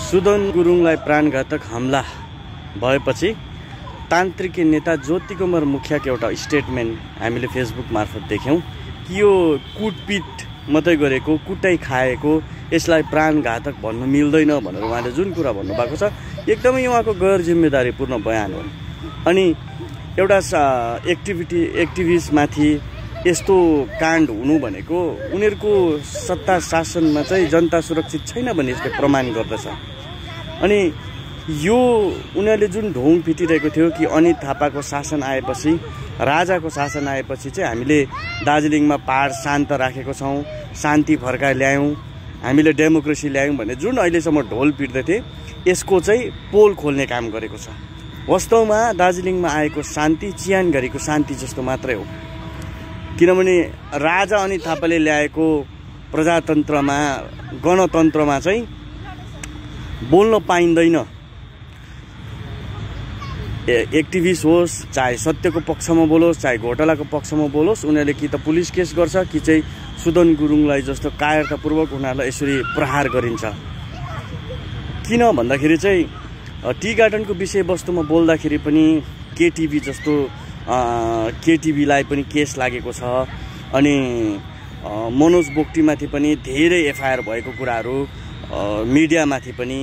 सुदन गुरुङलाई प्राणघातक हमला भएपछि तान्त्रिक नेता ज्योति कुमार मुखियाको एउटा स्टेटमेन्ट हामीले फेसबुक मार्फत देख्यौं कि यो कुटपिट मात्रै गरेको, कुटाइ खाएको, यसलाई प्राणघातक भन्नु मिल्दैन भनेर उहाँले जुन कुरा भन्नुभएको छ एकदमै उहाँको गैर जिम्मेदारीपूर्ण बयान हो। अनि एउटा एक्टिभिस्टमाथि यस्तो काण्ड हुनु भनेको उनीहरूको सत्ता शासनमा चाहिँ जनता सुरक्षित छैन भन्ने यसले प्रमाण गर्दछ। अनि यो उनीहरूले जुन ढोङ फिटिरहेको थियो कि अनित थापाको शासन आएपछि, राजाको शासन आएपछि चाहिँ हामीले दार्जिलिङमा पहाड शान्त राखेको छौँ, शान्ति फर्काएर ल्यायौँ, हामीले डेमोक्रेसी ल्यायौँ भन्ने जुन अहिलेसम्म ढोल पिट्दै थिए यसको चाहिँ पोल खोल्ने काम गरेको छ। वास्तवमा दार्जिलिङमा आएको शान्ति चियानघरीको शान्ति जस्तो मात्रै हो, किनभने राजा अनित थापाले ल्याएको प्रजातन्त्रमा, गणतन्त्रमा चाहिँ बोल्न पाइँदैन। एक्टिभिस्ट होस्, चाहे सत्यको पक्षमा बोलोस्, चाहे घोटालाको पक्षमा बोलोस्, उनीहरूले कि त पुलिस केस गर्छ कि चाहिँ सुदन गुरुङलाई जस्तो कायरतापूर्वक उनीहरूलाई यसरी प्रहार गरिन्छ। किन भन्दाखेरि चाहिँ टी गार्डनको विषयवस्तुमा बोल्दाखेरि पनि केटिभी जस्तो केटिभीलाई पनि केस लागेको छ। अनि मनोज बोक्टीमाथि पनि धेरै एफआइआर भएको कुराहरू, मिडियामाथि पनि,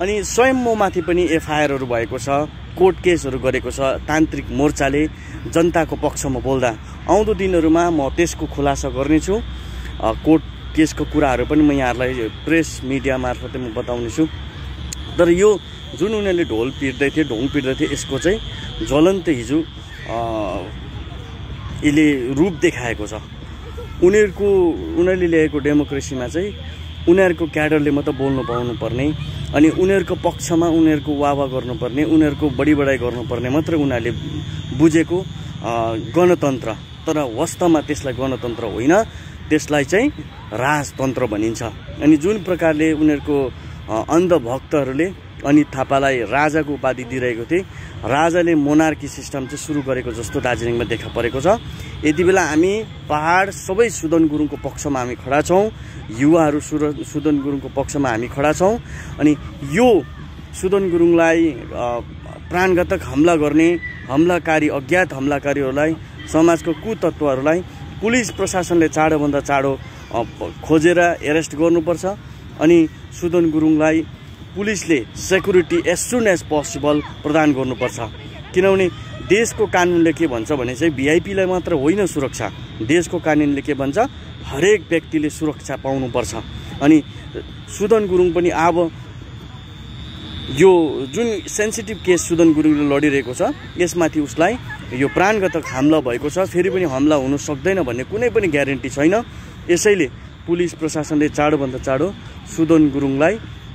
अनि स्वयं ममाथि पनि एफआइआरहरू भएको छ, कोर्ट केसहरू गरेको छ तान्त्रिक मोर्चाले जनताको पक्षमा बोल्दा। आउँदो दिनहरूमा म त्यसको खुलासा गर्नेछु। कोर्ट केसको कुराहरू पनि म यहाँहरूलाई प्रेस मिडिया मार्फतै म बताउनेछु। तर यो जुन उनीहरूले ढोङ पिट्दै थिए यसको चाहिँ ज्वलन्त हिजो यसले रूप देखाएको छ। उनीहरूले ल्याएको डेमोक्रेसीमा चाहिँ उनीहरूको क्याडरले मात्र बोल्नु पाउनु पर्ने, अनि उनीहरूको पक्षमा उनीहरूको वाह गर्नुपर्ने, उनीहरूको बढी गर्नुपर्ने मात्र उनीहरूले बुझेको गणतन्त्र। तर वास्तवमा त्यसलाई गणतन्त्र होइन, त्यसलाई चाहिँ राजतन्त्र भनिन्छ। अनि जुन प्रकारले उनीहरूको अन्धभक्तहरूले अनित थापालाई राजाको उपाधि दिइरहेको थिए, राजाले मोनार्की सिस्टम चाहिँ सुरु गरेको जस्तो दार्जिलिङमा देखा परेको छ। यति बेला हामी पहाड सबै सुदन गुरुङको पक्षमा हामी खडा छौँ, युवाहरू सुदन गुरुङको पक्षमा हामी खडा छौँ। अनि यो सुदन गुरुङलाई प्राणघातक हमला गर्ने हमलाकारी, अज्ञात हमलाकारीहरूलाई, समाजको कुतत्त्वहरूलाई पुलिस प्रशासनले चाँडोभन्दा चाँडो खोजेर एरेस्ट गर्नुपर्छ। अनि सुदन गुरुङलाई पुलिसले security as soon as possible प्रदान गर्नुपर्छ। किनभने देशको कानुनले के भन्छ भने चाहिँ भिआइपीलाई मात्र होइन सुरक्षा, देशको कानुनले के भन्छ हरेक व्यक्तिले सुरक्षा पाउनुपर्छ। अनि सुदन गुरुङ पनि अब यो जुन सेन्सिटिभ केस सुदन गुरुङले लडिरहेको छ यसमाथि उसलाई यो प्राणघातक हमला भएको छ, फेरि पनि हमला हुन सक्दैन भन्ने कुनै पनि ग्यारेन्टी छैन। यसैले पुलिस प्रशासनले चाँडोभन्दा चाँडो सुदन गुरुङलाई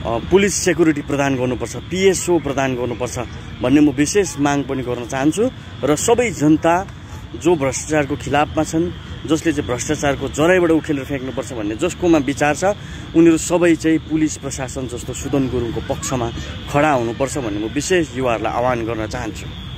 पुलिस सेक्युरिटी प्रदान गर्नुपर्छ, पिएसओ प्रदान गर्नुपर्छ भन्ने म विशेष माग पनि गर्न चाहन्छु। र सबै जनता जो भ्रष्टाचारको खिलाफमा छन्, जसले चाहिँ भ्रष्टाचारको जराइबाट उखेलेर फ्याँक्नुपर्छ भन्ने जसकोमा विचार छ, उनीहरू सबै चाहिँ पुलिस प्रशासन जस्तो सुदन गुरुङको पक्षमा खडा हुनुपर्छ भन्ने म विशेष युवाहरूलाई आह्वान गर्न चाहन्छु।